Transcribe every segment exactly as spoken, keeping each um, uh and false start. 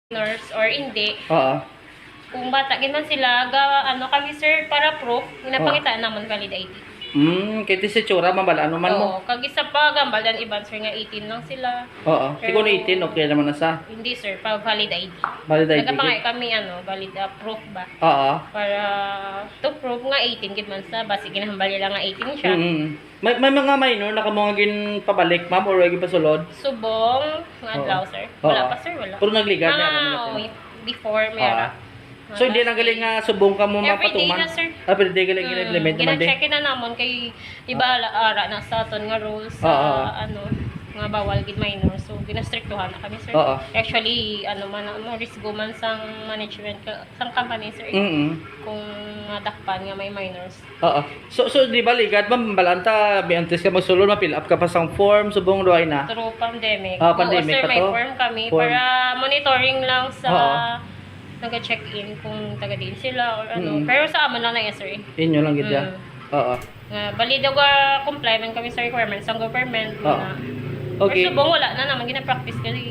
minors or hindi. Oo. Kung bata gid man sila, ga, ano kami, sir, para proof, ginapangita naman valid I D. Mm, kay ti si tsura, mabal, ano man mo. Oo, kag isa pa, gambal ang iban, sir, nga eighteen lang sila. Oo. Kung eighteen, okay naman na sa. Hindi, sir, pa valid I D. Valid I D. Nagapangay kami, ano, valid, ah, proof ba? Oo. Para to prove nga eighteen gid man sa, basi ginahambal nila nga eighteen siya. Mm. May, may mga minor na kamo nga ginpabalik, ma'am, or gipasulod? Subong, nga Oo. adlaw, sir. Oo. Wala pa, sir, wala. Pero nagligad na, Ah, ano, oo, before, may Ah. ara. So, hindi lang galing nga subong ka mo Every day mapatuman? na, sir. Ah, every day galing Mm, gina-implement naman din? Gina-check na namon kay, di ba, ala- ara na sa aton nga rules sa, Oo. ano, nga bawal gid minor. So, ginastriktuhan na kami, sir. Oo. Actually, ano man, ano, risgo man sang management, ka- sang company, sir. Mm-mm. Kung madakpan nga may minors. Oo. So, so di ba, ligad, ma'am, balanta, may antes ka magsulod, ma-fill up ka pa sang form, subong, duway na. Through pandemic. Ah, pandemic Oo, sir, pa may to? form kami Form. Para monitoring lang sa Oo. naga-check-in kung taga diin sila or ano. Mm. Pero sa amon lang na yan, sir, eh. Inyo lang gid, ya? Mm. Oo. Nga, balido nga comply man kami sa requirements sang government. Oo. Na. Okay. Pero subong wala na naman, gina-practice kami.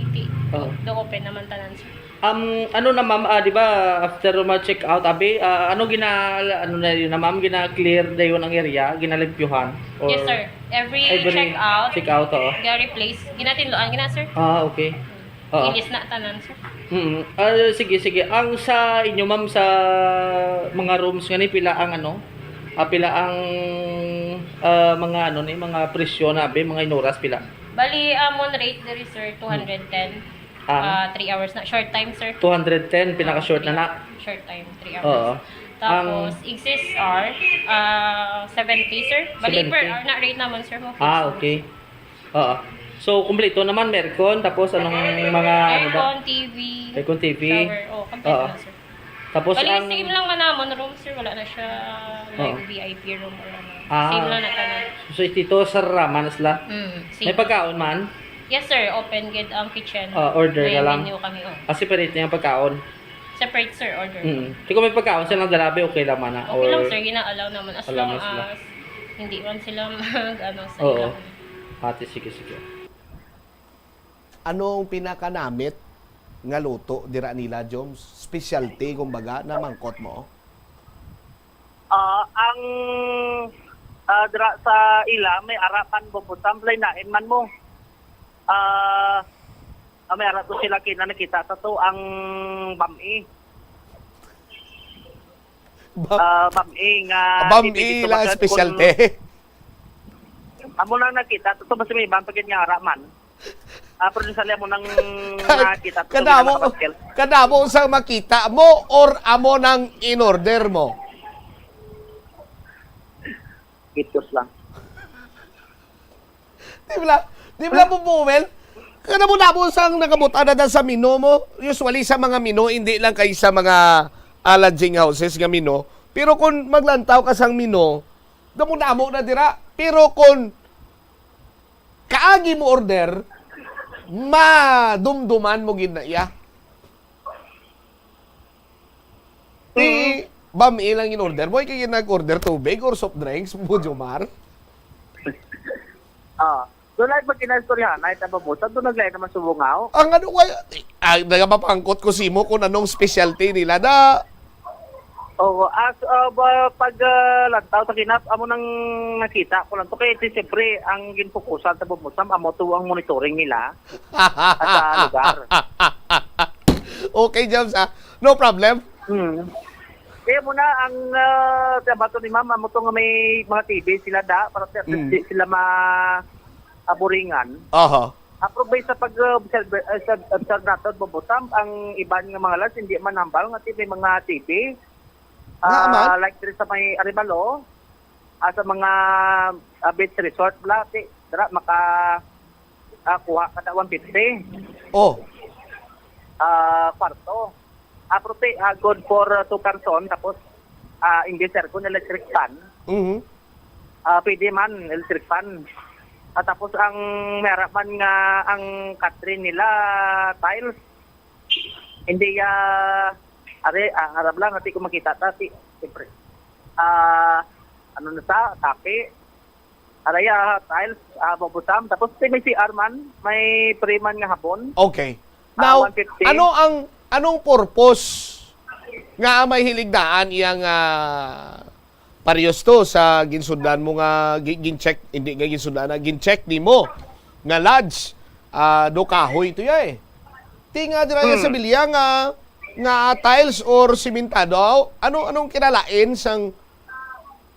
Oo. Do open naman tanan, sir. Um, ano na, ma'am, ah, di ba, after ma-check out, abi, ah, ano gina, ano na yun na, ma'am, gina-clear na yun ang area, ginalimpyuhan? Or Yes, sir. Every, every check out, check out, oo. Ga-replace. Ginatinloan, gina, sir. Ah, okay. Oo. Ilis na tanan, sir. Mm. Ah, sige, sige. Ang sa inyo, ma'am, sa mga rooms nga ni, pila ang ano? Ah, pila ang ah, mga ano ni, mga presyo na, abi, mga inuras, pila? Bali, amon rate diri, sir, two hundred ten. Ah. Ah, three hours na. Short time, sir. Two hundred ten, pinaka-short na na. Short time, three Oo. hours. Tapos, exist hour, ah, seventy, sir. Bali, per Seventy. Hour na rate naman, sir, mo. Ah, okay. Oo. So, kumpleto naman, may aircon, tapos anong mga, ano ba? Aircon, T V. Aircon, T V. Shower. Oh, kompleto Oo. na, sir. Tapos Bali, ang same lang man namon room, sir. Wala na siya, like, Oo. V I P room or ano. Ah. Same lang na tanan. So, dito sa Rama na sila? Mm, same. May pagkaon man? Yes, sir. Open gid ang kitchen. Ah, order May na lang? Menu kami, oh. Ah, separate na yung pagkaon? Separate, sir, order. Mm. Di ko may pagkaon, silang dalabi, okay lang man na? Okay lang, Or sir. Gina-allow naman. As Allow long na sila. As hindi man sila mag, ano, sa Oo. ilang. Ate, sige, sige. Anong pinakanamit nga luto dira nila, Joms? Specialty, kumbaga, na mangkot mo? Ah, ang ah, dira sa ila may ara man, bubusam, lain-lain man mo. Ah, ah, may ara to sila kina nakita ta to ang bami. Ba- Ah, bami nga Bami dito lang magkat- specialty. Amo lang nakita to, to basta may iban pa gid nga ara man. Ah, pero sa mo nang nakita to, Kadamo, basket. Kadamo sa makita mo or amo nang in-order mo? Itos lang. Di ba? Di ba, Bubuwel? Kadamo-damo sang nakabuta na sa menu mo. Usually sa mga menu, hindi lang kay sa mga ah, lodging houses nga menu. Pero kung maglantaw ka sang menu, damo-damo na dira. Pero kung kaagi mo order, madumduman mo gid na iya. Ti, bami lang in order mo, kay nag-order tubig or soft drinks mo, Jomar? Ah, doon ay pag kinaistoryahan, ay tababusan, doon naglain naman subungaw. Ang ano kaya, ay, nagapapangkot ko simo kung anong specialty nila da. Oo, as uh, ba- pag uh, lantaw sa kinap, amo nang nakita ko lang to. Kaya di siyempre, ang ginfokusan sa Bubusam, amo to ang monitoring nila sa lugar. Okay, Jobs, ah. No problem. Hmm. Kaya muna ang uh, trabaho ni ma'am, amo to nga may mga T V sila da, para sa Mm. di sila ma aburingan. Aha. Apro ba sa pag-observe uh, sa observe nato, Bubusam, ang iban nga mga lads, hindi man hambal nga may mga T V. Nga man? Ah, like diri sa may Arevalo, ah, sa mga ah, beach resort bla, ti, dira maka ah, kuha ka na one fifty Oh. ah, kwarto. Ah, pero ti, ah, good for uh, two person, tapos ah, English aircon, electric fan. Mhm. Ah, pwede man, electric fan. At tapos ang meron man nga ang katrin nila tiles. Hindi ya are ah, harap lang, hindi ko makita ta si siyempre. Ah, ano na sa, tapi. Araya, tiles, ah, Bubusam. Tapos si may C R man, may free man nga habon. Okay. Ah, Now, one fifty. Ano ang Anong purpose nga may hiligdaan iyang, ah, parehas to sa ginsudlan mo nga gi-, gin-check, hindi nga ginsudlan na, gin-check nimo nga lodge, ah, do kahoy to ya eh. Ti nga dira ya sa Hmm. bilya nga, nga tiles or simentado, ano, anong kinalain sang,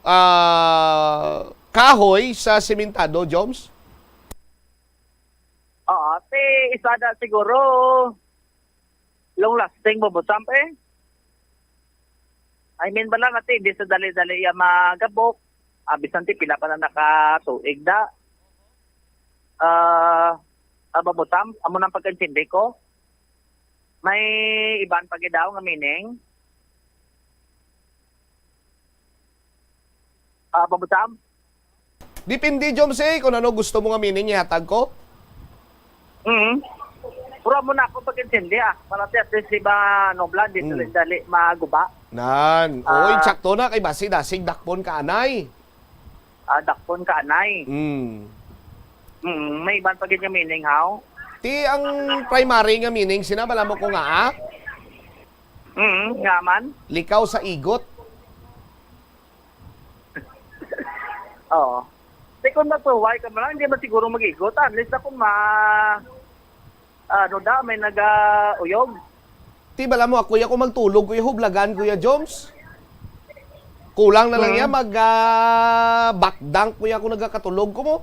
ah, kahoy sa simentado, Joms? Oo, ti isa na siguro long lasting mo, Boss Sam, eh. I mean, bala nga ti, di sa dali-dali ya magabok. Ah, bisan ti pila pa na nakatuig da. Ah, ah, Boss Sam, amo nang pagkaintindi ko. May iban pa gid daw nga meaning. Ah, Boss Sam? Depende, Joms, eh, kung ano gusto mo nga meaning ihatag ko. Mm. Pero amo na ako pag-intindi, ah. Para ti at least di ba nobla, di Mm. dali-dali maguba. Nan. Oo, Ah. insakto na kay basi dasig dakpon ka anay. Ah, dakpon ka anay. Mm. Mm, may iban pa gid nga meaning, haw? Ti ang primary nga meaning, sina bala mo ko nga, ah? Mm, nga man. Likaw sa igot. Oo. Di kung magpahuway ka man lang, hindi man siguro mag-igot. Unless na kung ma-, ano da, may nag-uyog. Ti, bala mo, ako ya ko magtulog, Kuya Hublagan, Kuya Joms. Kulang na lang Hmm. ya, mag, ah, bakdang, Kuya, ako nagakatulog ko mo.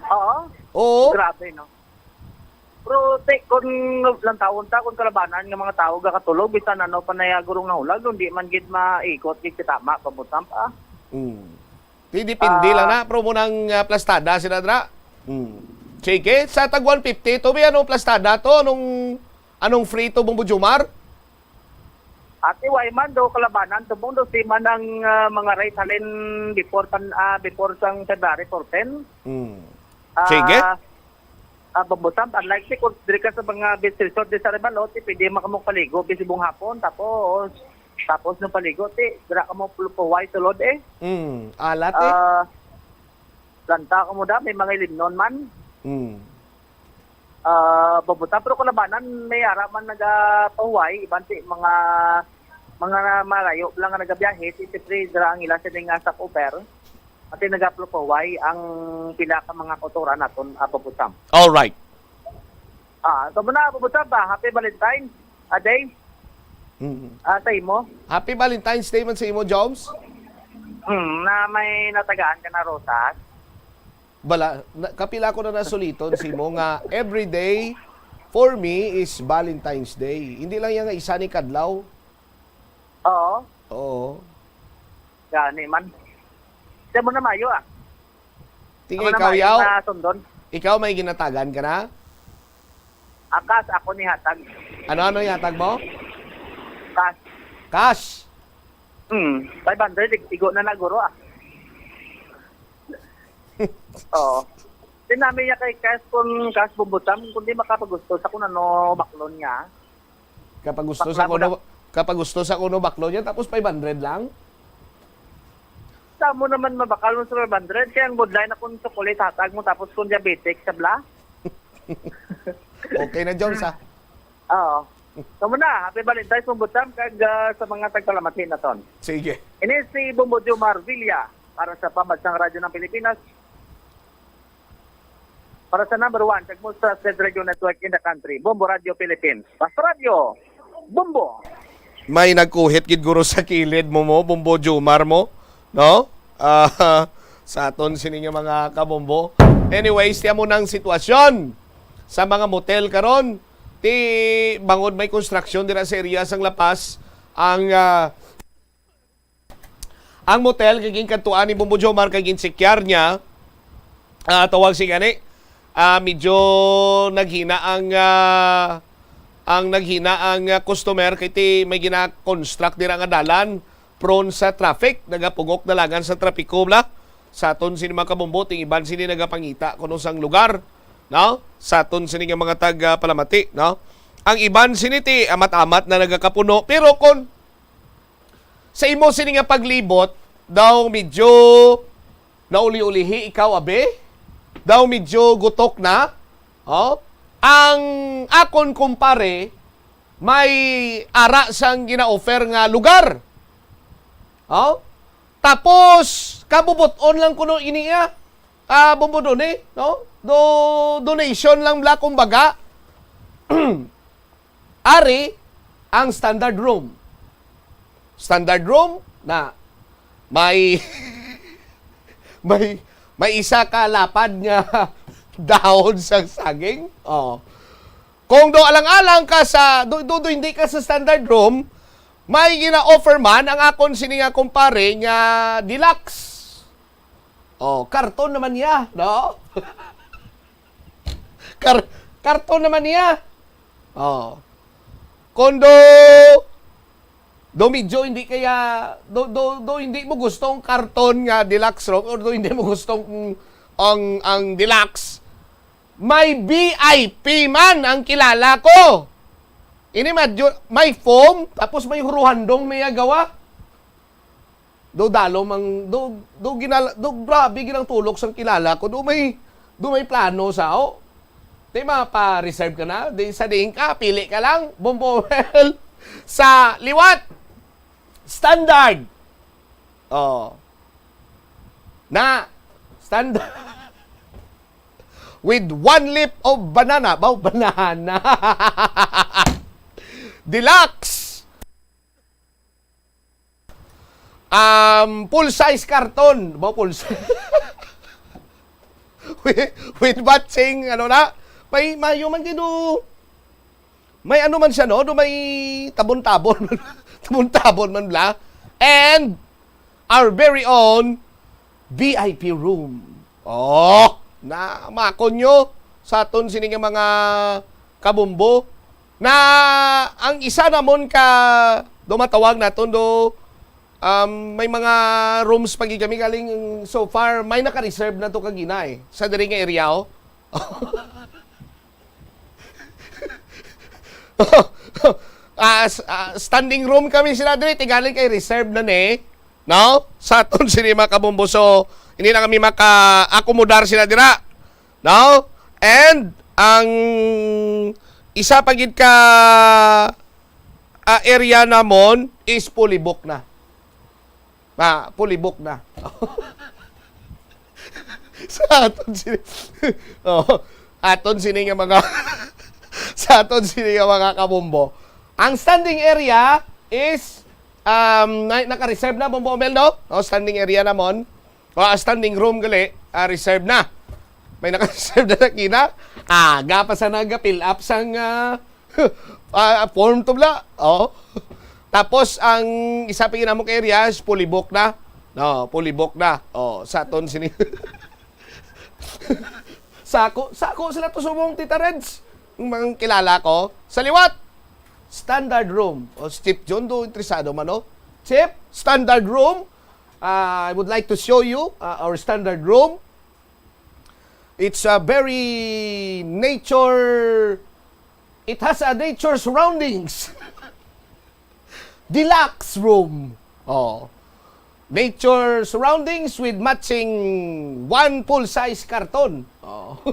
Oo. Oo. Grabe, no? Pero, te, kung lantawon ta, kung kalabanan nga mga tao gakatulog, bisan ano pa na ya guro nga hulag, hindi man gid maikot gid si tama, pabutang pa. Mm. Di, depende Ah. lang na, pero mo nang, ah, plastada sila dra. Mm. Sige, sa tag one fifty, to, may ano plastada to? Anong, anong free to, Bumbo Jumar? Ate, way man do kalabanan, tubong do si man ang, ah, mga rate halin before pan-, ah, before sang February fourteen. Mm. Ah, Sige. Ah, Bumbo Sam, unlike ti, kung diri ka sa mga beach resort di sa Revalo, ti pwede man kamo paligo bisibong hapon, tapos, tapos nung paligo, ti dira kamo pulupuway sulod eh. Mm, alat eh. Ah, lanta kamo da, may mga ilimnon man. Mm. Ah, Bumbo Sam, pero kalabanan, may ara man nagapahuway, iban ti mga, mga malayo lang nga nagabiyahe, ti siyempre dira ang ila sini nga stopover. Kasi nagapahuway ang pila ka mga kautoran naton, ah, Bumbo Sam. All right. Ah, so muna, Bumbo Sam, ba? Happy Valentine's, ah, Day. Mm. Ah, sa imo? Happy Valentine's Day man sa imo, Joms. Hmm, na may natagaan ka na rosas? Bala, na, kapila ko na nasuliton sa imo nga every day for me is Valentine's Day. Hindi lang yan nga isa ni kadlaw. Oo. Oo. Gani man. Siya mo na mayo, ah. Tingay Ako na ikaw, mayo yaw. Na sundon. Ikaw may ginatagan ka na? Akas ako ni hatag. Ano, ano yung hatag mo? Cash. Cash? Hmm, five hundred, ig-, igo na na, guro, ah. Oo. Tinami niya kay cash kung cash, Bumbo Sam, kung di makapagusto sa kung ano baklon niya. Kapagusto Bakla sa mo kuno, na. Kapagusto sa kuno baklon niya, tapos five hundred lang? Sa mo naman mabakal mo sa five hundred, kaya ang budlay na kung chocolate hatag mo, tapos kung diabetic, sabla? Okay na, Jones, ha? Oo. So muna, happy Valentine's, Bumbo Sam, kag, ah, sa mga tagpalamati naton. Sige. Ini si Bumbo Jomar Villa para sa Pambansang Radyo ng Pilipinas. Para sa number one, kag most trusted radio network in the country, Bombo Radio Philippines. Basta Radyo, Bombo! May nagkuhit gid guro sa kilid mo mo, Bombo Jomar mo, no? Ah, sa aton sini nga mga kabombo. Anyways, tiyan mo nang sitwasyon sa mga motel karon. Ti bangod may construction dira sa area sang La Paz, ang, ah, ang motel kay ginkadtuan ni Bombo Jomar kay ginsekyar niya, ah, tawag si gani, ah, medyo naghina ang, ah, ang naghina ang, ah, customer kay ti may gina-construct dira nga dalan, prone sa traffic, nagapugok dalangan sa trapiko bla. Sa aton sini mga kabombo, ting iban sini nagapangita kuno sang lugar, no? Sa aton sini nga mga tag, ah, palamati, no? Ang iban sini ti amat-amat na nagakapuno, pero kon sa imo sini nga paglibot, daw medyo nauli-ulihi ikaw, abi? Daw medyo gutok na? Oh? Ang akon kumpare, may ara sang gina-offer nga lugar. Oh? Tapos, kabubot-on lang kuno ini iya. Ah, bumbudon eh, no? Do, donation lang bla, kumbaga. Ari ang standard room. Standard room na may may may isa ka lapad nga dahon sa saging. Oh. Kung do alang-alang ka sa do, do, do hindi ka sa standard room, may gina-offer man ang akon sini nga kumpare nga deluxe. Oh, karton naman niya, no? Kar karton naman niya. Oh. Kung do do medyo hindi kaya do, do, do hindi mo gusto ang karton nga deluxe room or do hindi mo gusto ang ang, ang deluxe, may V I P man ang kilala ko. Ini medyo may foam tapos may huruhandong may gawa. Do dalom ang do do ginala do grabe ginang tulok sang kilala ko. Do may do may plano sa o. Di mapa-reserve ka na. Di sa diin ka, pili ka lang. Bombo well, sa liwat. Standard. Oh. Na standard. With one leaf of banana. Baw, banana. Deluxe. Um, full size karton. Ba, full size? With, with matching, ano na? May, mayo man gid, oh. May ano man siya, no? Do may tabon-tabon. Tabon-tabon man bla. And our very own V I P room. Oh, na makonyo sa aton sini nga mga kabumbo na ang isa namon ka dumatawag naton do, um, may mga rooms pa gid kami galing so far may naka-reserve na to kagina eh, sa diri nga area, oh. Ah, s- ah, standing room kami sila diri, tingali kay reserve na ni, no? Sa aton sini mga kabumbo. So, hindi na kami maka-akomodar sila dira, no? And ang isa pa gid ka ah, area namon is fully booked na. Ah, fully booked na. Sa aton sini, oh, aton sini nga mga sa aton sini nga mga kabombo. Ang standing area is um na, naka-reserve na, Bombo Mel, no? Oh, standing area namon. O, ah, standing room gali, ah, reserve na. May naka-reserve na na kina. Aga pa sa naga-fill up sang ah, ah, form to bla. Oh. Tapos ang isa pa ginamong area is fully booked na. No, fully booked na. Oh, sa aton sini. Sako, sako sila to subong, Tita Reds. Ang mga kilala ko. Sa liwat, standard room. O, si Chief John do interesado man, no? Chief, standard room. Uh, I would like to show you uh, our standard room. It's a very nature, it has a nature surroundings. Deluxe room. Oh. Nature surroundings with matching one full-size karton. Oh.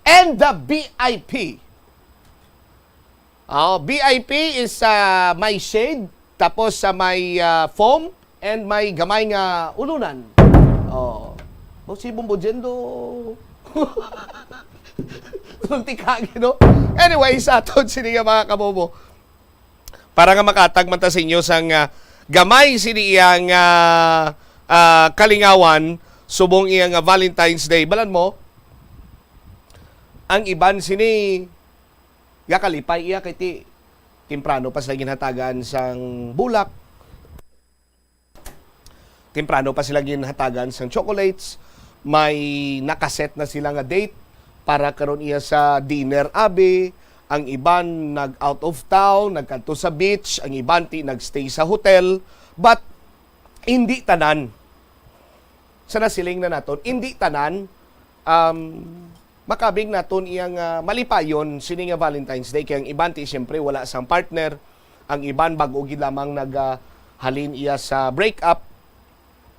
And the V I P. Oh, V I P is ah, may shade, tapos sa may ah, foam, and may gamay nga ulunan. Oh. O si Bombo Jendo. Ulti ka, no? Anyway, sa aton sini nga mga kabobo, para nga makatag man ta sa inyo sang ah, gamay sini iya nga ah, kalingawan subong iya nga Valentine's Day. Balan mo, ang iban sini gakalipay iya kay ti temprano pa sila ginhatagan sang bulak. Temprano pa sila ginhatagan sang chocolates. May nakaset na sila nga date para karon iya sa dinner, abi. Ang iban nag out of town, nagkadto sa beach, ang iban ti nagstay sa hotel. But hindi tanan. Sa nasiling na naton, hindi tanan um, makabig naton iyang ah, malipayon sini nga Valentine's Day. Kay ang iban ti siyempre wala sang partner, ang iban bag-o gid lamang nag ah, halin iya sa break up,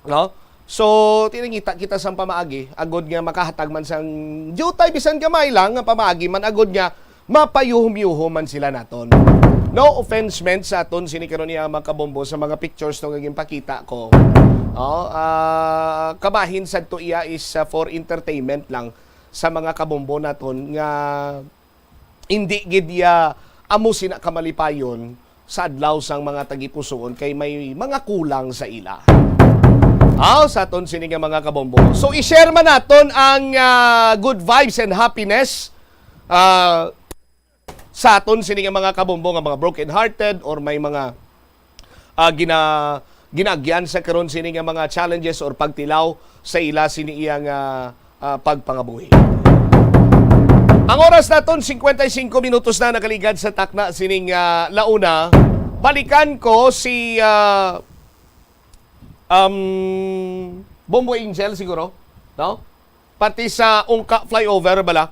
no? So tinangita kita sang pamaagi agod nga makahatag man sang diutay bisan gamay lang nga pamaagi man agod nga mapayuhom-yuhom man sila naton. No offense meant sa aton sini karon niya, mga kabombo, sa mga pictures no nga ginpakita ko. Oh, ah, kabahin sad to iya is, ah, for entertainment lang sa mga kabombo naton nga hindi gid iya amo sina kamalipayon sa adlaw sang mga tagipusoon kay may mga kulang sa ila. Aw, sa aton sini nga mga kabombo. So, i-share man naton ang, ah, good vibes and happiness, ah, sa aton sini nga mga kabombo nga mga broken-hearted or may mga, ah, gina-, ginaagyan sa karon sini nga mga challenges or pagtilaw sa ila sini iya nga, ah, pagpangabuhi. Ang oras naton, cincuenta y cinco minutos na nakaligad sa takna sining, ah, launa. Balikan ko si, ah, um, Bombo Angel siguro, no? Pati sa Ungka Flyover bala.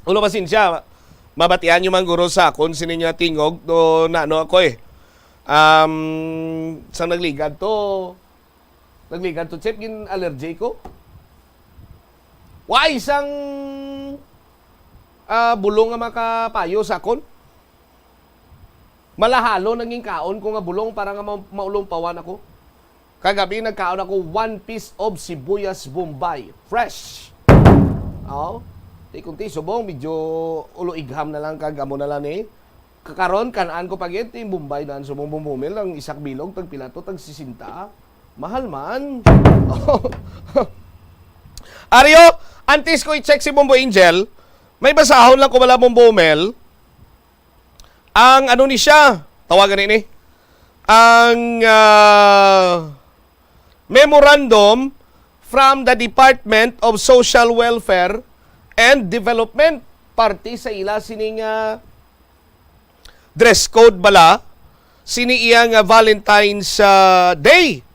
Ulo, pasensya. Mabatian nyo man guro sa akon sini nga tingog, do nano ako eh. Um, sang nagligad to, nagligad to, Chef, gin allergy ko. Why sang, ah, bulong nga makapayo sa akon? Malahalon ang ginkaon ko nga bulong para nga ma-, maulong pawan ako. Kagabi nagkaon ako one piece of sibuyas Bombay. Fresh. Oh. Ti kunti subong, medyo ulo igham na lang kag amo na lang ni. Kakaron, kan-an ko pa gid, ti Bombay na ang subong Bombo Mel, ang isak bilog, tag pila to, tag sesenta. Mahal man. Ario, antes ko i-check si Bombo Angel, may basahon lang ko wala Bombo Mel. Ang ano ni siya, tawagan ni, ang, ah, memorandum from the Department of Social Welfare and Development, parte sa ila sining, ah, dress code bala, sini iya nga Valentine's, ah, Day.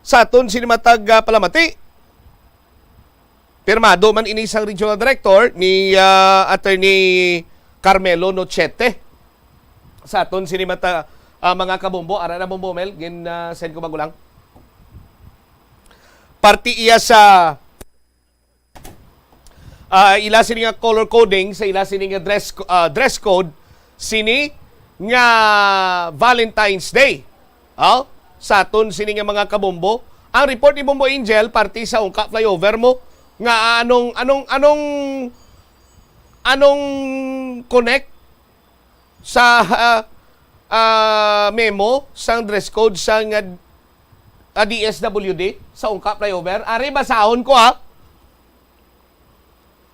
Sa aton sini matag, ah, palamati. Pirmado man ini sang regional director ni, ah, Attorney Carmelo Nochete. Sa aton sini mata, ah, mga kabombo, ara na Bombo Mel, gin, ah, send ko bago lang. Parte iya sa, ah, ila sini nga color coding, sa ila sini nga dress co-, ah, dress code, sini nga Valentine's Day. Oh, sa aton sini nga mga kabombo, ang report ni Bombo Angel parte sa Ungka Flyover mo nga anong, anong, anong, anong connect sa, ah, ah, memo sang dress code sa nga, ah, D S W D sa Ungka Flyover. Ari, basahon ko, ha.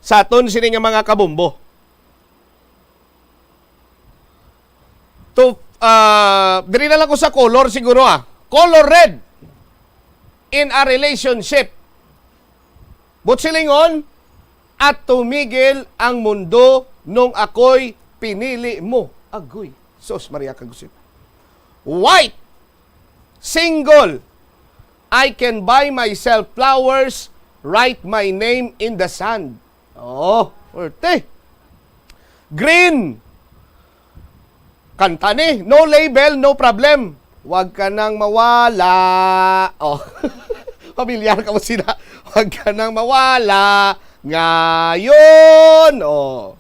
Sa aton sini nga mga kabombo. To, ah, diri na lang ko sa color siguro, ah. Color red in a relationship. Buot silingon, at tumigil ang mundo nung ako'y pinili mo. Agoy, sus, Maria Kagusip. White, single. I can buy myself flowers, write my name in the sand. Oh, orte. Green. Kanta ni, no label, no problem. Wag ka nang mawala. Oh. Pamilyar ka mo sila. Wag ka nang mawala. Ngayon, oh.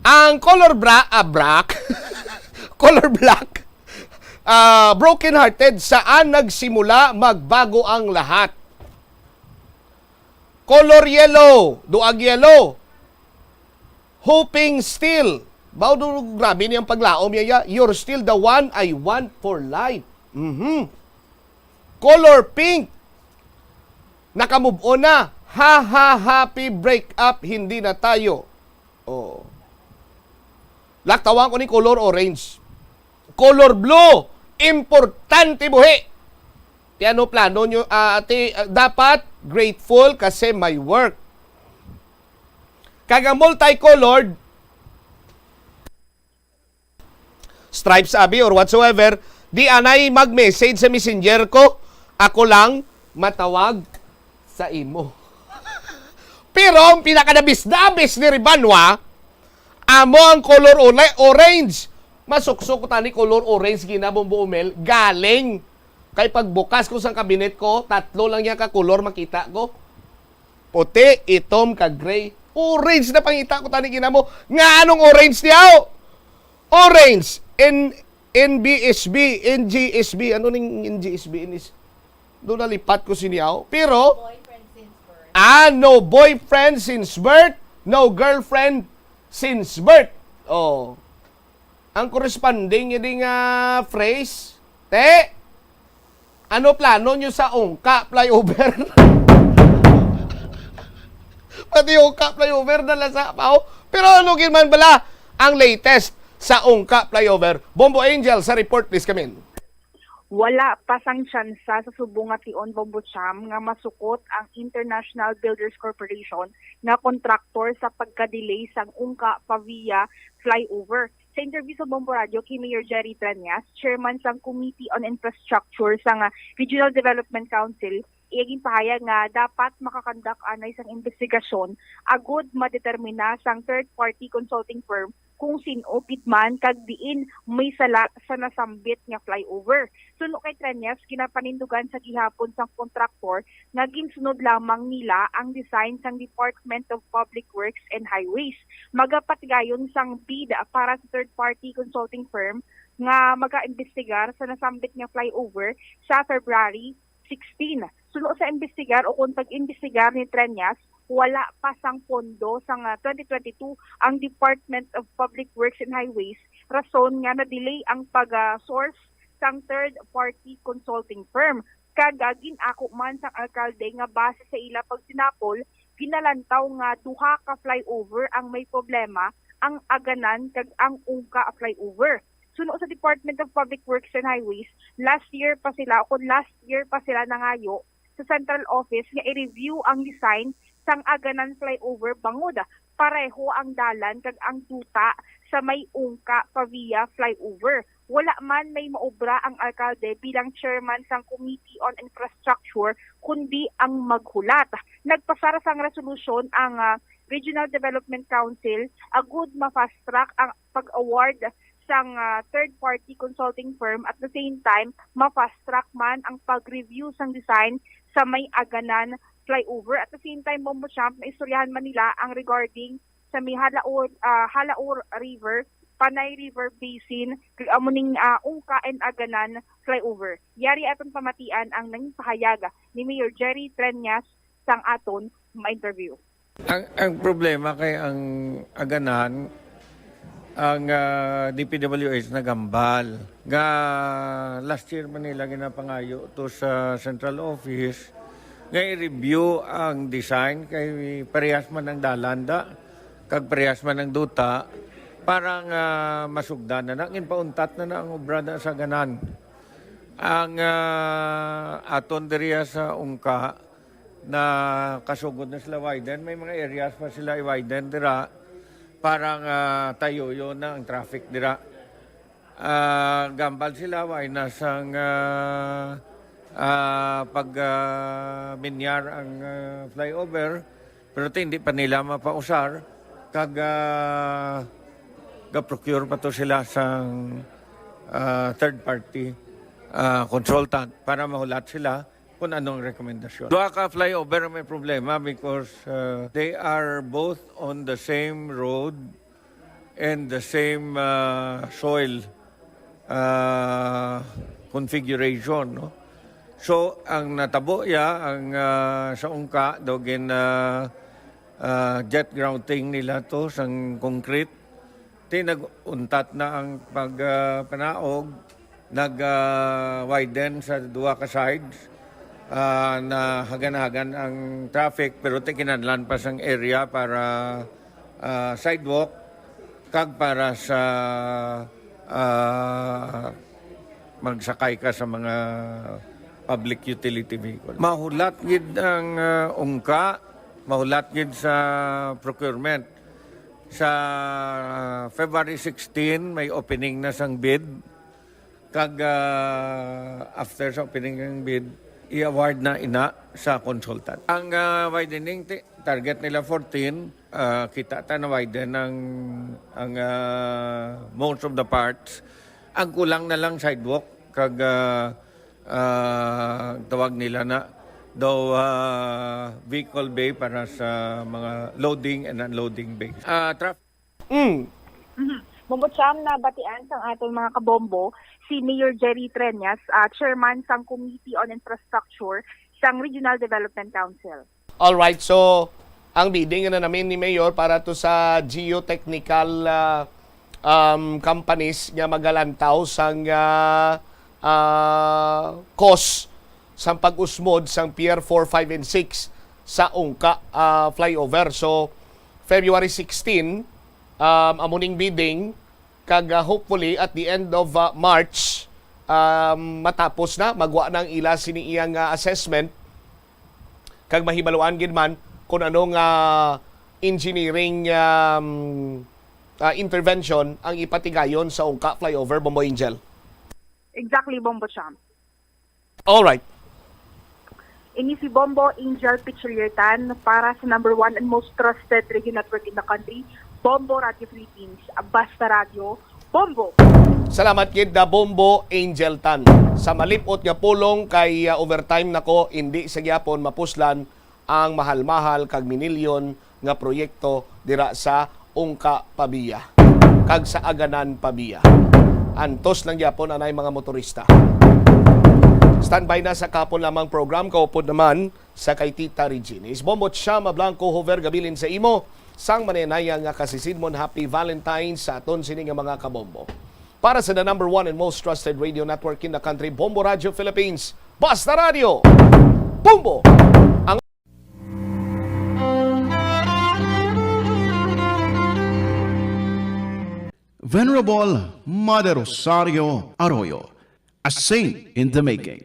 Ang color bra-, ah, black. Color black. Ah, broken-hearted, saan nagsimula magbago ang lahat? Color yellow, duag yellow. Hoping still. Baw do, grabe niyang paglaom niya, ya. You're still the one I want for life. Mhm. Color pink. Naka-move on na. Ha, ha, happy break up, hindi na tayo. Oh. Laktawan ko ni color orange. Color blue, importante buhi. Ti ano plano nyo, ah, ti, ah, dapat grateful kasi may work. Kag ang multicolored, stripes abi or whatsoever, di anay mag-message sa messenger ko, ako lang matawag sa imo. Pero ang pinakadabis-dabis ni Ribanwa, amo ang color ula-, orange. Masuksok ko tani color orange, ginabong buumel, galing. Kay pagbukas ko sa kabinet ko, tatlo lang niya ka color makita ko. Puti, itom, kag gray. Orange na pangita ko tani ginamo. Nga anong orange niya? Orange. N-, N B S B, N G S B. Ano ning N G S B? Inis, doon nalipat ko siniyaw. Pero, Boyfriend since birth. Ah, no boyfriend since birth, no girlfriend since birth. Oh. Ang corresponding yun nga phrase, te, ano plano nyo sa Ungka flyover? Pati Ungka flyover na lang sa pa, oh. Pero ano gid man bala ang latest sa Ungka flyover? Bombo Angel, sa report, please, come in. Wala pa sang tsansa sa subong nga tion, Bombo Cham, nga masukot ang International Builders Corporation nga kontraktor sa pagka-delay sang Ungka Pavia flyover. Sa interview sa Bombo Radio kay Mayor Jerry Treñas, chairman sang Committee on Infrastructure sang, ah, Regional Development Council, iya ginpahayag nga dapat makakondak anay sang imbestigasyon agud madetermina sang third-party consulting firm kung sin-o gid man kag diin may sala sa nasambit nga flyover. Suno kay Treñas, ginapanindugan sa gihapon sang kontraktor nga ginsunod lamang nila ang design sang Department of Public Works and Highways. Magapatigayon sang bid para sa third-party consulting firm nga magaimbestigar sa nasambit nga flyover sa February sixteen. Suno sa imbestigar o kon pag-imbestigar ni Treñas, wala pa sang pondo sang, ah, twenty twenty-two ang Department of Public Works and Highways, rason nga na-delay ang pag, ah, source sang third-party consulting firm. Kag, ah, gin-ako man sang alkalde nga base sa ila pagsinapol, ginalantaw nga duha ka flyover ang may problema, ang Aganan kag ang Ungka flyover. Suno sa Department of Public Works and Highways, last year pa sila, o kon last year pa sila nangayo sa central office nga i-review ang design sang Aganan flyover bangod pareho ang dalan kag ang duta sa may Ungka Pavia flyover. Wala man may maobra ang alkalde bilang chairman sang Committee on Infrastructure, kundi ang maghulat. Nagpasar sang resolusyon ang, ah, Regional Development Council agud ma-fast track ang pag-award sang, ah, third-party consulting firm. At the same time, ma-fast track man ang pag-review sang design sa may Aganan flyover. At the same time, Bombo Champ, naistoryahan man nila ang regarding sa may Halaor, ah, Halaor River, Panay River Basin, kag amo ning, ah, Ungka and Aganan flyover. Yari aton pamatian ang nangin pahayag ni Mayor Jerry Treñas sang aton ma-interview. Ang, ang problema kay ang Aganan, ang, ah, D P W H nagambal nga last year man nila ginapangayo to sa central office nga i-review ang design kay parehas man ang dalan da, kag parehas man ang duta, para nga masugdan na na, ginpauntat na na ang obra da sa Aganan. Ang, ah, aton diriya sa Ungka, na kasugod na sila widen. May mga areas pa sila i-widen dira para nga tayuyo na ang traffic dira. Ah, gambal sila, way na sang, ah, ah, pag, ah, minyar ang, ah, flyover, pero ti hindi pa nila mapausar, kag, ah, ga-procure pa to sila sang, ah, third party, ah, consultant para mahulat sila kung anong rekomendasyon. Duha ka flyover may problema because, uh, they are both on the same road and the same, uh, soil, uh, configuration, no? So, ang natabo ya, ang, uh, sa Ungka, daw gin, uh, uh, jet grouting nila to sang concrete. Ti nag-untat na ang pag, ah, panaog, nag, ah, widen sa duha ka sides, ah, na hagan-hagan ang traffic, pero ti kinahanglan pa sang area para, ah, sidewalk kag para sa, ah, magsakay ka sa mga public utility vehicle. Mahulat gid ang, ah, Ungka, mahulat gid sa procurement. Sa February sixteen, may opening na sang bid. Kag, ah, after sa opening ng bid, i-award na ina sa consultant. Ang, ah, widening ti-, target nila fourteen, ah, kita ta na widen ang, ang, ah, most of the parts. Ang kulang na lang sidewalk kag, ah, ah, tawag nila na, Daw, ah, vehicle bay para sa mga loading and unloading bay. Ah, traf- Mm. Mhm. Bumbo Cham, nabatian sang aton mga kabombo si Mayor Jerry Treñas, ah, chairman sang Committee on Infrastructure sang Regional Development Council. Alright, so ang bidding na namin ni Mayor para to sa geotechnical, ah, um, companies nga magalantaw sang, ah, ah, cost sang pag-usmod sang Pier four, five, and six sa Ungka, ah, flyover. So, February sixteen, um, amo ning bidding, kag, ah, hopefully at the end of, ah, March, um, matapos na, magwa na ang ila sini iyang, ah, assessment, kag mahibaluan gid man kung ano nga engineering, um, ah, intervention ang ipatigayon sa Ungka flyover, Bombo Angel. Exactly, Bombo Cham. Alright. Ini si Bombo Angel Pichiliertan para sa number one and most trusted radio network in the country, Bombo Radio Philippines. Basta Radio, Bombo! Salamat gid, da Bombo Angel Tan. Sa malip-ot nga pulong kay, ah, overtime nako, indi sa gyapon mapuslan ang mahal-mahal kag minilyon nga proyekto dira sa Ungka, Pavia, kag sa Aganan, Pavia. Antos lang gyapon anay mga motorista. Standby na sa kahapon lamang program, kaupod naman sa kay Tita Regine. Is Bombo Chama Blanco Hover gabilin sa imo sang manenaya nga kasisidmon, Happy Valentine's sa aton sini nga mga kabombo. Para sa the number one and most trusted radio network in the country, Bombo Radio Philippines, Basta Radio, Bombo! Ang Venerable Mother Rosario Arroyo, a saint in the making,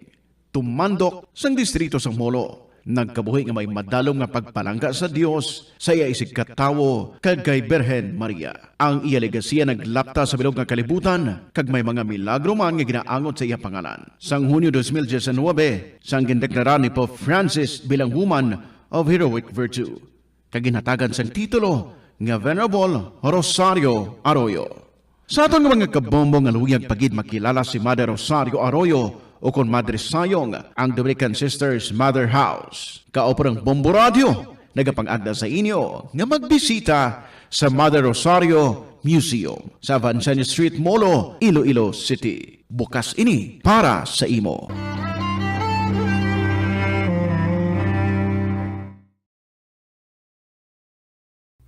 tumandok sang distrito sang Molo, nagkabuhi nga may madalom nga pagpalangga sa Dios, sa iya isigkatawo, kag kay Birhen Maria. Ang iya legasiya naglapta sa bilog nga kalibutan, kag may mga milagro man nga ginaangot sa iya pangalan. Sang Hunyo dos mil diecinuebe, sang gindeklara ni Pope Francis bilang Woman of Heroic Virtue, kag ginhatagan sang titulo nga Venerable Rosario Arroyo. Sa aton nga mga kabombo nga luyag pa gid makilala si Mother Rosario Arroyo, ukon Madre Sayong, ang Dominican Sisters Mother House. Kaupo ng Bombo Radio, nagapangagda sa inyo nga magbisita sa Mother Rosario Museum sa Evangelio Street, Molo, Iloilo City. Bukas ini para sa imo.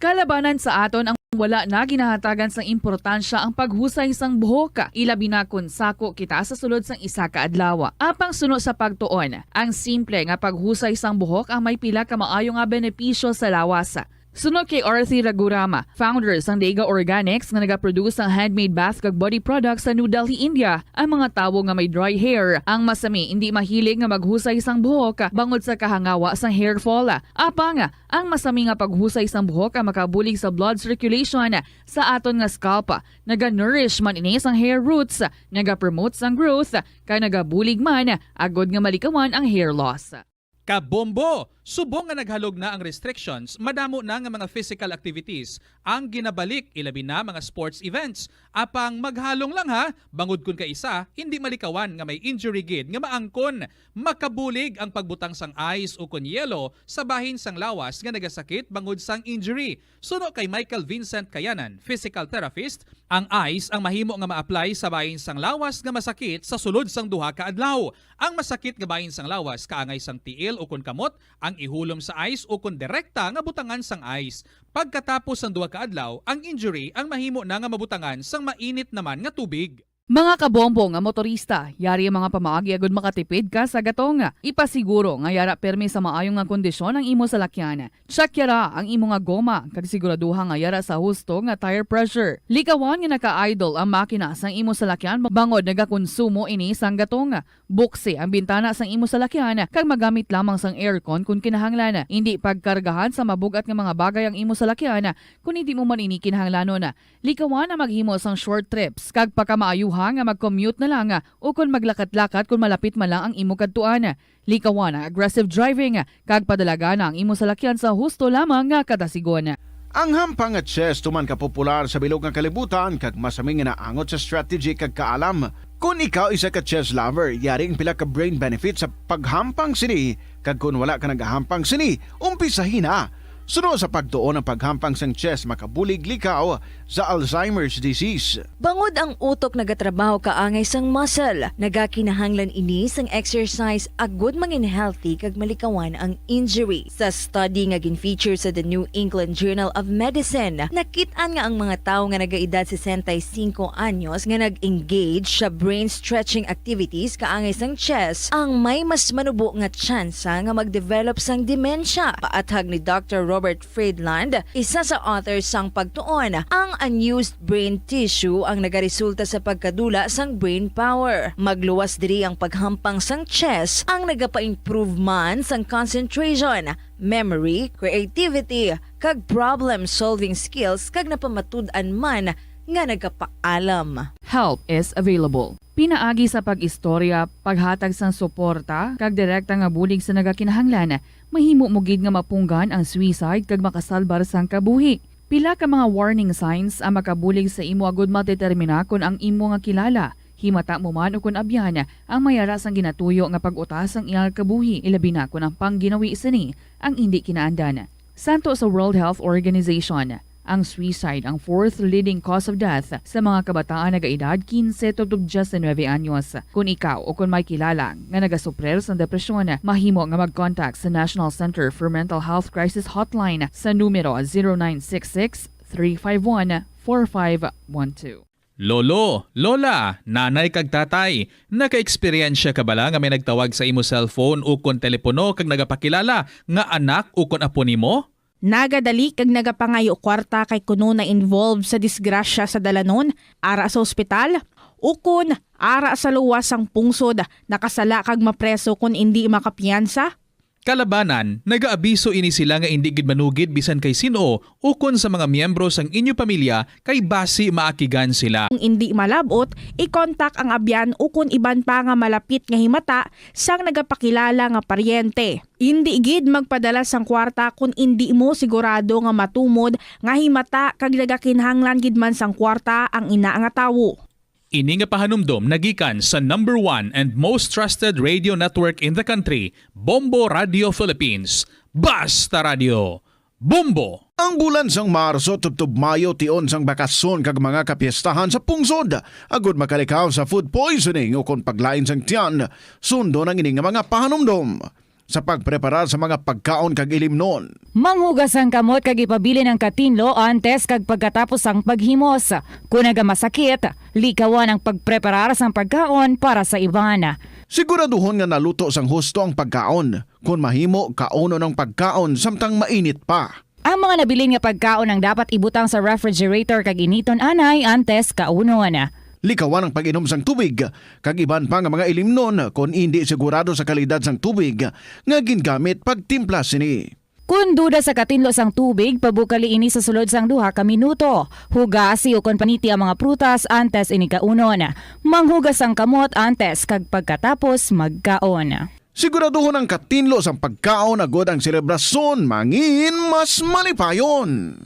Kalabanan sa aton ang wala na ginahatagan sang importansya ang paghusay sang buhok, ilabi na kon sako kita sa sulod sang isa ka adlaw. Apang suno sa pagtuon, ang simple nga paghusay sang buhok ang may pila ka maayo nga benepisyo sa lawas. Suno kay Arthi Ragurama, founder sang Dega Organics nga nagaproduce sang handmade bath kag body products sa New Delhi, India, ang mga tawo nga may dry hair ang masami indi mahilig nga maghusay sang buhok bangod sa kahangawa sang hair fall. Apang ang masami nga paghusay sang buhok ang makabulig sa blood circulation sa aton nga scalp. Naga-nourish man ini sang hair roots, naga-promote sang growth, kag nagabulig man agod nga malikawan ang hair loss. Kabombo! Subong nga naghalog na ang restrictions, madamo na nga mga physical activities ang ginabalik, ilabi na mga sports events. Apang maghalong lang ha, bangod kon kaisa, hindi malikawan nga may injury gid nga maangkon. Makabulig ang pagbutang sang ice ukon yelo sa bahin sang lawas nga nagasakit bangod sang injury. Suno kay Michael Vincent Kayanan, physical therapist, ang ice ang mahimo nga ma-apply sa bahin sang lawas nga masakit sa sulod sang duha ka adlaw. Ang masakit nga bahin sang lawas kaangay sang tiil ukon kamot ang ihulom sa ice ukon direkta nga butangan sang ice. Pagkatapos sang duha ka adlaw, ang injury ang mahimo na nga mabutangan sang mainit naman nga tubig. Mga kabombo nga motorista, yari ang mga pamaagi agud makatipid ka sa gatong. Ipasiguro nga yara pirmi sa maayo nga kondisyon ang imo salakyan. Check yara ang imo nga goma, kag siguraduha nga yara sa husto nga tire pressure. Likawan nga naka-idle ang makina sang imo salakyan bangod nagakonsumo ini sang gatong. Buksi ang bintana sang imo salakyan, kag magamit lamang sang aircon kon kinahanglan. Indi pagkargahan sa mabug-at nga mga bagay ang imo salakyan kon indi mo man ini kinahanglanon. Likawan ang maghimo sang short trips, kag pakamaayuha nga mag-commute na lang ukon maglakat-lakat kon malapit man lang ang imo kadtuan. Likawan ang aggressive driving, kag padalagana ang imo salakyan sa husto lamang nga kadasigon. Ang hampa nga chess tuman ka popular sa bilog nga kalibutan kag masami nga naangot sa strategy kag kaalam. Kon ikaw isa ka chess lover, yari ang pila ka brain benefits sa paghampang sini, kag kon wala ka nagahampang sini, umpisahi na. Suno sa pagtuon, ang paghampang sang chess makabulig likaw sa Alzheimer's disease. Bangod ang utok nagatrabaho kaangay sang muscle, nagakinahanglan ini sang exercise agud mangin healthy kag malikawan ang injury. Sa study nga gin-feature sa The New England Journal of Medicine, nakit-an nga ang mga tawo nga nagaedad sesenta y cinco anyos nga nag-engage sa brain stretching activities kaangay sang chess ang may mas manubo nga tsansa nga mag-develop sang demensya. Paathag ni Doctor Robert Friedland, isa sa author sang pagtuon, ang unused brain tissue ang nagaresulta sa pagkadula sang brain power. Magluwas diri ang paghampang sang chess ang nagapa-improve man sang concentration, memory, creativity, kag problem-solving skills, kag napamatud-an man nga nagapaalam. Help is available. Pinaagi sa pag-istorya, paghatag sang suporta, kag direkta nga bulig sa nagakinahanglan, mahimo mo gid nga mapunggan ang suicide kag makasalbar sang kabuhi. Pila ka mga warning signs ang makabulig sa imo agud madetermina kon ang imo nga kilala, himata mo man ukon abyan, ang may ara sang ginatuyo nga pag-utas sang iyang kabuhi, ilabi na kon ang pangginawi sini ang indi kinaandan. Santo sa World Health Organization, ang suicide ang fourth leading cause of death sa mga kabataan nagaedad quince tubtob diecinuebe anyos. Kon ikaw o kon may kilala nga nagasuprir sang depresyon, mahimo nga mag-contact sa National Center for Mental Health Crisis Hotline sa numero zero nine six six, three five one, four five one two. Lolo, lola, nanay kag tatay, naka-eksperyensya ka bala nga may nagtawag sa imo cellphone ukon telepono kag nagapakilala nga anak ukon apo nimo? Nagadali kag nagapangayo kwarta kay kuno na-involve sa disgrasya sa dalanon, ara sa ospital, ukon ara sa luwas sang pungsod, nakasala kag mapreso kon indi makapiyansa? Kalabanan, nagaabiso ini sila nga indi gid manugid bisan kay sin-o ukon sa mga miyembro sang inyo pamilya kay basi maakigan sila. Kung indi malab-ot, i-contact ang abyan ukon iban pa nga malapit nga himata sang nagapakilala nga paryente. Indi gid magpadala sang kwarta kon indi mo sigurado nga matumod nga himata kag nagakinahanglan gid man sang kwarta ang ina nga tawo. Ini nga pahanumdom nagikan sa number one and most trusted radio network in the country, Bombo Radio Philippines. Basta Radio, Bombo! Ang bulan sang Marso tubtob Mayo tion sang bakasyon kag mga kapiestahan sa pungsod. Agud makalikaw sa food poisoning ukon paglain sang tiyan, sundon ang ini nga mga pahanumdom. Sa pagpreparar sa mga pagkaon kag ilimnon. Manghugas ang kamot kag ipabilin ang katinlo antes kag pagkatapos sang paghimos. Kon nagamasakit, likawan ang pagpreparar sang pagkaon para sa iban. Siguraduhon nga naluto sang husto ang pagkaon. Kon mahimo, kaunon ang pagkaon samtang mainit pa. Ang mga nabilin nga pagkaon ang dapat ibutang sa refrigerator kag initon anay antes kaunon. Likawan ang pag-inom sang tubig kag iban pa nga mga ilimnon kon indi sigurado sa kalidad sang tubig nga gingamit pagtimpla sini. Kon duda sa katinlo sang tubig, pabukali ini sa sulod sang duha ka minuto. Hugasi ukon paniti ang mga prutas antes ini kaunon. Manghugas ang kamot antes kag pagkatapos magkaon. Siguraduhon ang katinlo sang pagkaon agod ang selebrasyon mangin mas malipayon.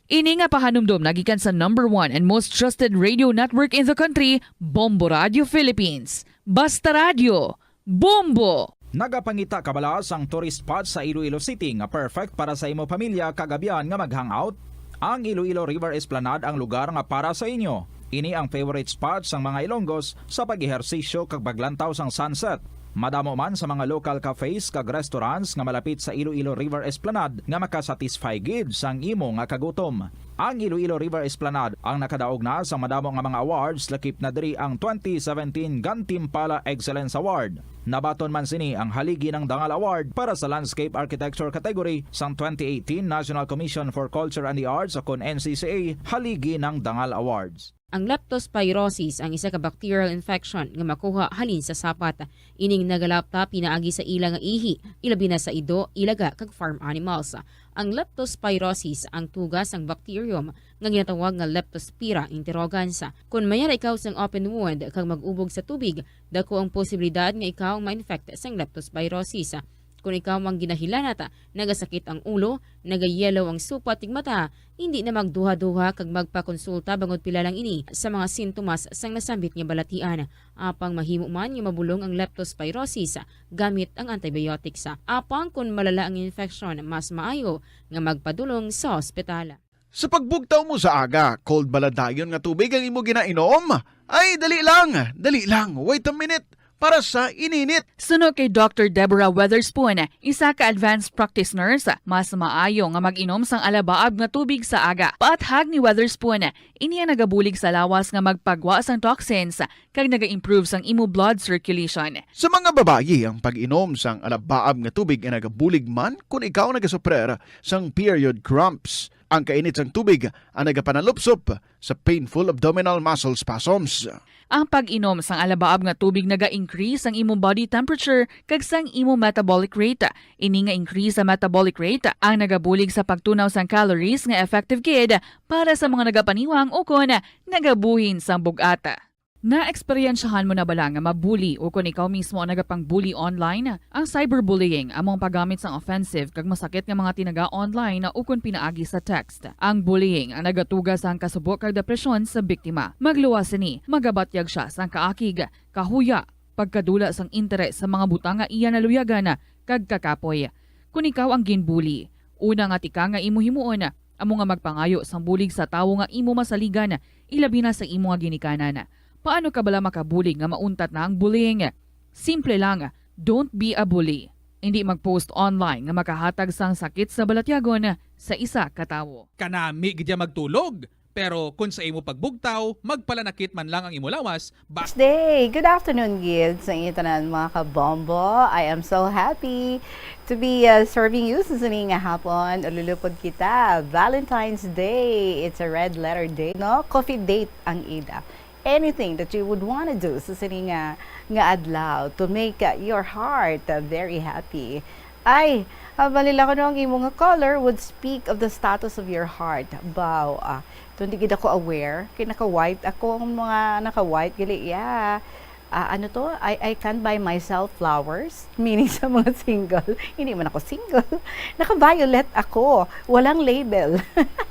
Ini nga pahanumdom nagikan sa number one and most trusted radio network in the country, Bombo Radio Philippines. Basta Radio, Bombo! Nagapangita kabala sang tourist spot sa Iloilo City nga perfect para sa imo pamilya kag abyan nga mag-hangout? Ang Iloilo River Esplanade ang lugar nga para sa inyo. Ini ang favorite spot sang mga Ilonggos sa pag-ehersisyo kag paglantaw sang sunset. Madamo man sa mga local cafes kag restaurants nga malapit sa Iloilo River Esplanade nga makasatisfy gid sang imo nga kagutom. Ang Iloilo River Esplanade ang nakadaog na sa madamo nga mga awards, lakip na diri ang twenty seventeen Gantimpala Excellence Award. Nabaton man sini ang Haligi ng Dangal Award para sa Landscape Architecture category sang twenty eighteen National Commission for Culture and the Arts, o kon N C C A Haligi ng Dangal Awards. Ang leptospirosis ang isa ka bacterial infection nga makuha halin sa sapat. Ining nagalapta pinaagi sa ila nga ihi, ilabi na sa ido, ilaga, kag farm animals. Ang leptospirosis ang tuga sang bacterium nga ginatawag nga Leptospira interrogans. Kon mayara ikaw sang open wound kag mag-ubog sa tubig, dako ang posibilidad nga ikaw ang ma-infect sang leptospirosis. Kon ikaw ang ginahilanat, nagasakit ang ulo, nagayellow ang supat ug mata, hindi na magduha-duha kag magpakonsulta bangod pila lang ini sa mga sintomas sang nasambit nga balatian. Apang mahimo man nga mabulong ang leptospirosis gamit ang antibiotics. Apang kon malala ang infeksyon, mas maayo nga magpadulong sa ospital. Sa pagbugtaw mo sa aga, cold bala dayon nga tubig ang imo ginainom? Ay, dali lang, dali lang, wait a minute, para sa ininit. Suno kay Doctor Deborah Weatherspoon, isa ka advanced practice nurse, mas maayo nga mag-inom sang alabaab nga tubig sa aga. Paathag ni Weatherspoon, ini ang nagabulig sa lawas nga magpagwa sang toxins kag naga-improve sang imo blood circulation. Sa mga babayi, ang pag-inom sang alabaab nga tubig ay nagabulig man kon ikaw nagasuprer sang period cramps. Ang kainit sang tubig ang nagapanalupsop sa painful abdominal muscle spasms. Ang pag-inom sang alabaab nga tubig naga-increase sang imong body temperature kag sang imong metabolic rate. Ini nga increase sa metabolic rate ang nagabulig sa pagtunaw sang calories nga effective gid para sa mga nagapaniwang ukon nagabuhin sang bug-at. Naeksperyensyahan mo na bala nga mabuli ukon ikaw mismo ang nagapang-bully online? Ang cyberbullying amo ang paggamit sang offensive kag masakit nga mga tinaga online ukon pinaagi sa text. Ang bullying ang nagatuga sang kasubo kag depresyon sa biktima. Magluwas sini, magabatyag sia sang kaakig, kahuya, pagkadula sang interes sa mga butang nga iya naluyagan kag kakapoy. Kon ikaw ang ginbuli, una nga tikang nga imo himuon amo nga magpangayo sang bulig sa tawo nga imo masaligan, ilabi na sa imo nga ginikanan. Paano ka bala makabulig nga mauntat na ang bullying? Simple lang, don't be a bully. Indi mag-post online nga makahatag sang sakit sa balatyagon sa isa ka tawo. Kanami gid ya magtulog, pero kon sa imo pagbugtaw, magpalanakit man lang ang imo lawas, bas- Day! Good afternoon gid sa inyo tanan, mga kabombo. I am so happy to be, uh, serving you sa sini nga hapon. Ululupod kita. Valentine's Day. It's a red letter day, no? Coffee date ang ida. Anything that you would wanna do sa sini nga, nga adlaw to make, uh, your heart, uh, very happy. Ay, habang nila ko ang imo nga color would speak of the status of your heart. Baw, ah, Doon di gid ako aware. Kay naka-white ako. Ang mga naka-white, gali, yeah. Ah, ano to? I, I can buy myself flowers. Meaning sa mga single. Hindi man ako single. Naka-violet ako. Walang label.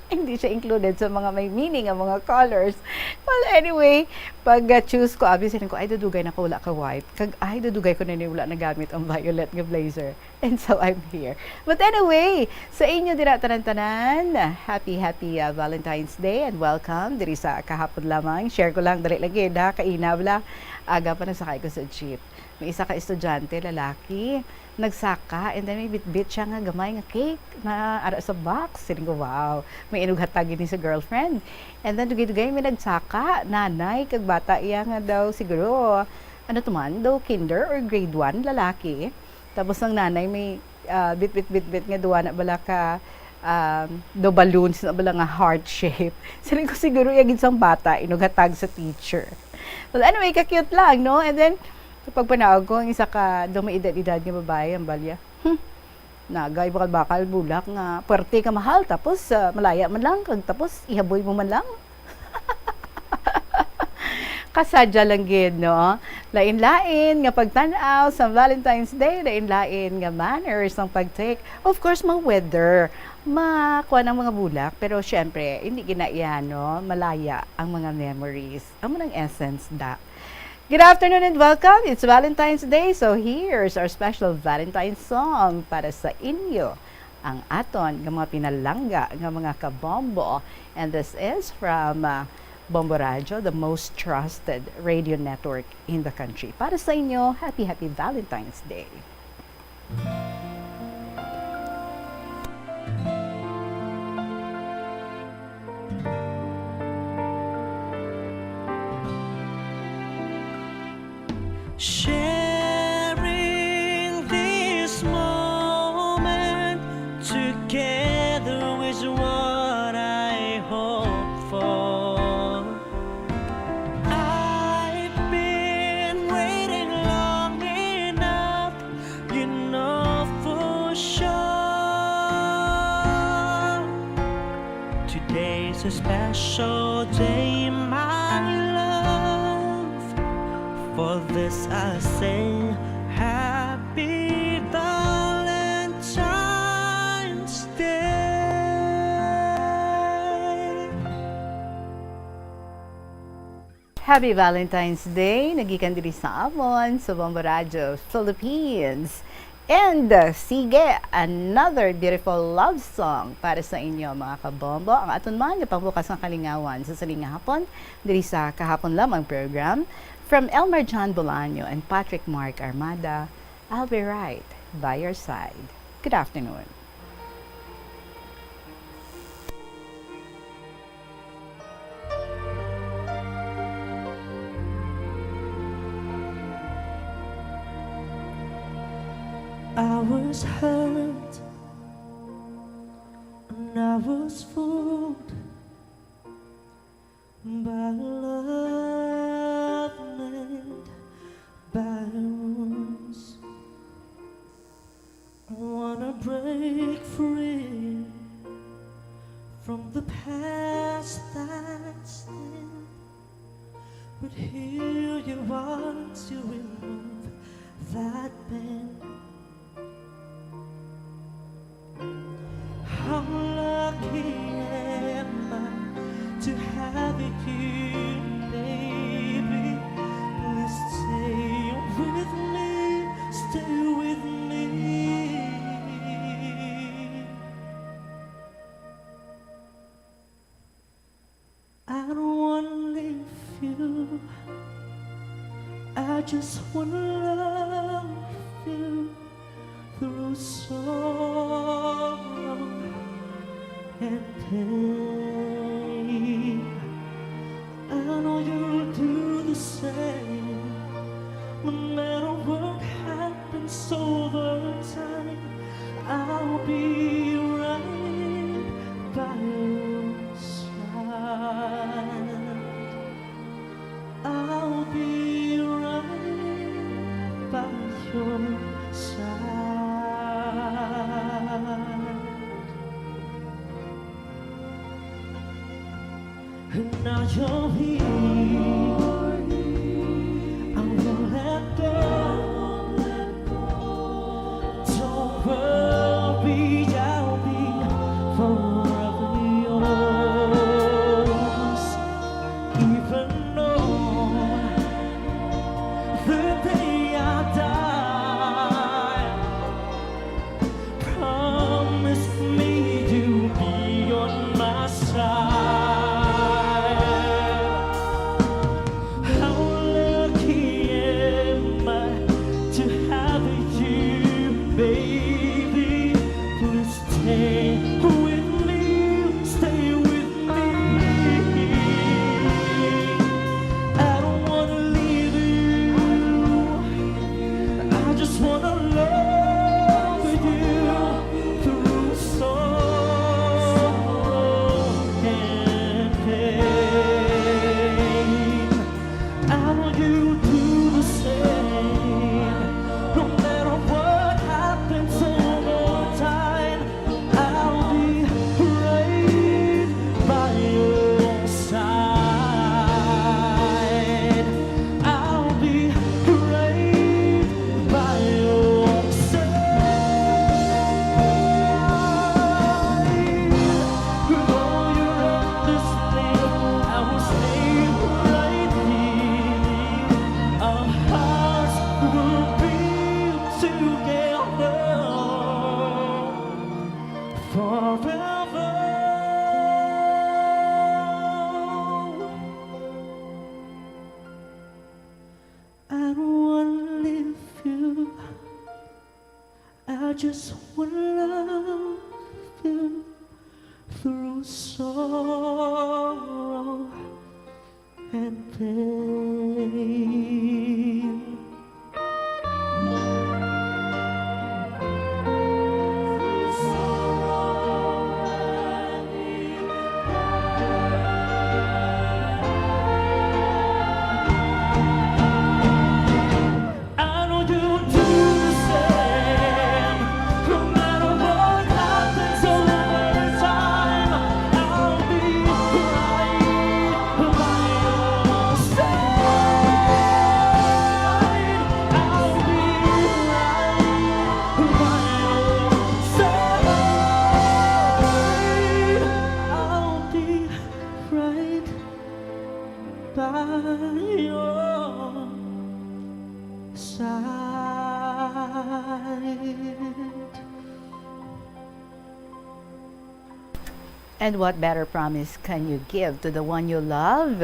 Hindi siya included sa mga may meaning ang mga colors. Well, anyway, pag, ah, choose ko, obviously, ko, "Ay, dudugay na ko, wala ka white." Kag, "Ay, dudugay ko na ni, wala nagamit ang violet nga blazer." And so I'm here. But anyway, sa inyo dira tanan-tanan, happy, happy, ah, Valentine's Day and welcome diri sa kahapon lamang. Share ko lang, dali lang gid, ha, kaina bala. Aga pa nagsakay ko sa jeep. May isa ka estudyante, lalaki, nagsaka, and then may bitbit siya nga gamay nga cake na ara sa box. Siling ko, "Wow, may inughatag ini sa girlfriend." And then dugay-dugay may nagsaka, nanay kag bata iya nga daw siguro, ano to man, daw kinder or grade one, lalaki. Tapos ang nanay may, ah, bit-bit-bit-bit nga duwa na bala ka, um, daw balloons na bala nga heart shape. Siling ko, "Siguro iya gid sang bata, inughatag sa teacher." Well, anyway, ka-cute lang, no? And then, sa pagpanaog ko, ang isa ka daw may edad-edad nga babae, ang balya. Hmm. Nagay bakal-bakal, bulak nga, puwerte ka mahal, tapos, ah, malaya man lang, kag tapos ihaboy mo man lang. Kasadya lang gid, no? Lain-lain nga pagtan-aw sa Valentine's Day, lain-lain nga manners ang pag-take. Of course, ma-weather, makuan ang mga bulak, pero syempre, hindi gina iya, no? Malaya ang mga memories. Amo nang essence da. Good afternoon and welcome. It's Valentine's Day, so here's our special Valentine's song para sa inyo, ang aton nga mga pinalangga nga mga kabombo. And this is from, uh, Bombo Radyo, the most trusted radio network in the country. Para sa inyo, happy, happy Valentine's Day. Sharing this moment together is what I hope for. I've been waiting long enough, you know for sure. Today's a special day, my love. For this I say, happy Valentine's. Happy Valentine's Day, nagikan diri sa amon sa Bombo Radyo Philippines. And, uh, sige, another beautiful love song para sa inyo, mga kabombo. Ang aton man nga pangbukas nga kalingawan sa sining nga hapon, diri sa Kahapon Lamang program, from Elmer John Bolaño and Patrick Mark Armada, I'll Be Right by Your Side. Good afternoon. I was hurt and I was fooled by love made by wounds. Wanna break free from the past that's there, but here you are to remove that pain. How lucky am I to have you, baby. Please stay with me, stay with me. I don't wanna leave you. I just wanna love you through sorrow and pain. I know you'll do the same, no matter what happens over time. I'll be right by your side. I'll be right by your side. Now you're here. I won't let go. Don't worry, I'll be forever yours. Even on the day I die, promise me you'll be on my side. How lucky am I to have you, baby. Please stay with me, stay with me. I don't wanna leave you. I just wanna love you through sorrow and pain. I know you do the same. No matter what happens over time, I'll be right by your side. I'll be right by your side. With all your endless need, I will stay right here. Our hearts will be together forever. I don't wanna leave you. I just wanna love you through sorrow and pain. I know you do the same. No matter what happens over time, I'll be right by your side. by your side. And what better promise can you give to the one you love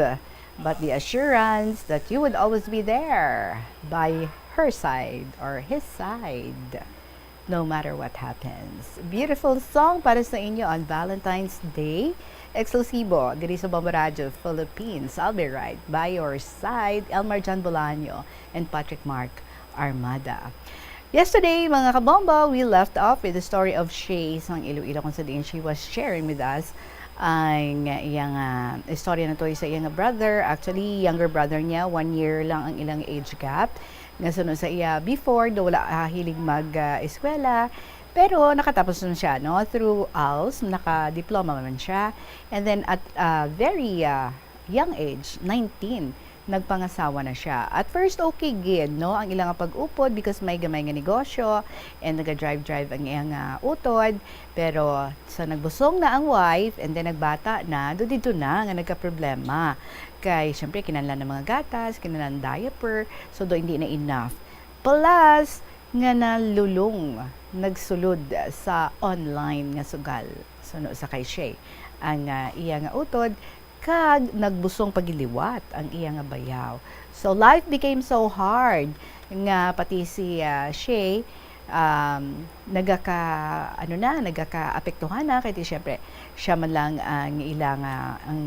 but the assurance that you would always be there by her side or his side, no matter what happens? Beautiful song para sa inyo on Valentine's Day. Eksklusibo diri sa Bombo Radyo Philippines. I'll Be Right by Your Side, Elmar John Bolaño and Patrick Mark Armada. Yesterday, mga kabombo, we left off with the story of Shay sang Iloilo, kung sa diin she was sharing with us ang iyang, ah, istorya na to sa iyang brother. Actually, younger brother niya, one year lang ang ilang age gap. Nga suno sa iya, before, do wala, ah, hilig mag, ah, eskwela, pero nakatapos man siya, no? Through ALS, nakadiploma man siya. And then at, ah, very, ah, young age, nineteen, nagpangasawa na siya. At first, okay gid, no, ang ila nga pag-upod because may gamay nga negosyo and naga-drive-drive ang iyang, ah, utod. Pero sa nagbusong na ang wife and then nagbata na, do didto na nga nagkaproblema. Kay, syempre, kinahanglan ng mga gatas, kinahanglan diaper, so do hindi na enough. Plus, nga nalulong, nagsulod sa online nga sugal. Suno sa kay Shay, ang, ah, iya nga utod, kag nagbusong pagiliwat ang iya nga bayaw. So, life became so hard nga pati si, ah, Shay, um, nagaka-, ano na, nagakaapektuhan na, kay di, syempre, siya man lang ang ila nga, ang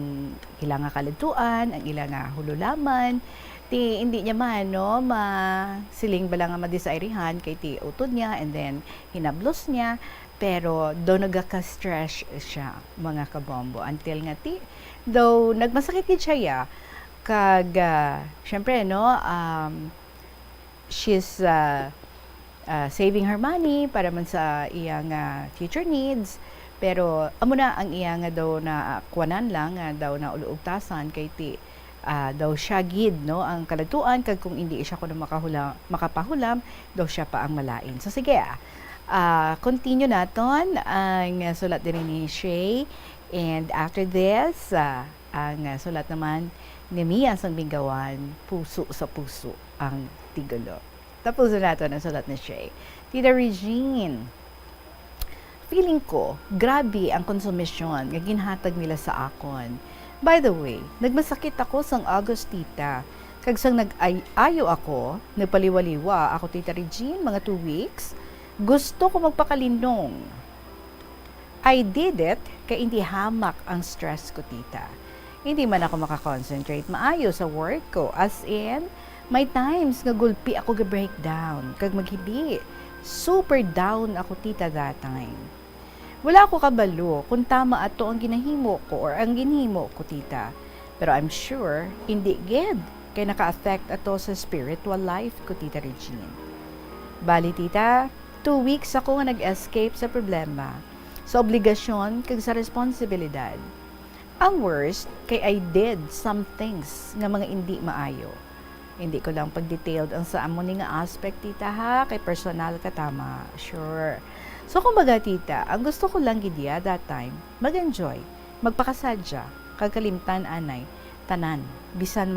ila nga kaladtuan, ang ila nga hululaman. Ti, hindi niya man, no, masiling bala nga madesirhan kay ti utod niya, and then hinablos niya, pero do nagaka-stress siya, mga kabombo, until nga ti, though nagmasakit gid siya, ya, kag, ah, syempre, no, um, she's, ah, ah, saving her money para man sa iyang, ah, future needs. Pero amo na ang iya nga daw na, ah, kuwanan lang, nga daw na uluugtasan kay ti, ah, daw siya gid, no, ang kaladtuan, kag kung hindi siya kuno makahula-, makapahulam, daw siya pa ang malain. So, sige, ah, ah, continue naton ang sulat diri ni Shay. And after this, ah, ang, ah, sulat naman ni Mia sang Binggawan, Puso sa Puso ang titulo. Tapuson naton ang sulat ni Shay. Tita Regine, feeling ko, grabe ang konsumisyon nga ginhatag nila sa akon. By the way, nagmasakit ako sang August, tita. Kag sang nag-ayo ako, nagpaliwaliwa ako, Tita Regine, mga two weeks. Gusto ko magpakalinong. I did it kay hindi hamak ang stress ko, tita. Hindi man ako makakonsentrate maayo sa work ko. As in, may times nga gulpi ako ga-breakdown kag maghibi. Super down ako, tita, that time. Wala ako kabalo kung tama ato ang ginahimo ko or ang ginhimo ko, tita. Pero I'm sure, hindi gid, kay naka-affect ato sa spiritual life ko, Tita Regine. Bali, tita, two weeks ako nga nag-escape sa problema, sa obligasyon, kag sa responsibilidad. Ang worst, kay I did some things nga mga indi maayo. Hindi ko lang pag-detailed ang sa amo ni nga aspect, tita, ha, kay personal ka, tama, sure. So, kumbaga, tita, ang gusto ko lang gid, ya, that time, mag-enjoy, magpakasadya, kag kalimtan anay tanan, bisan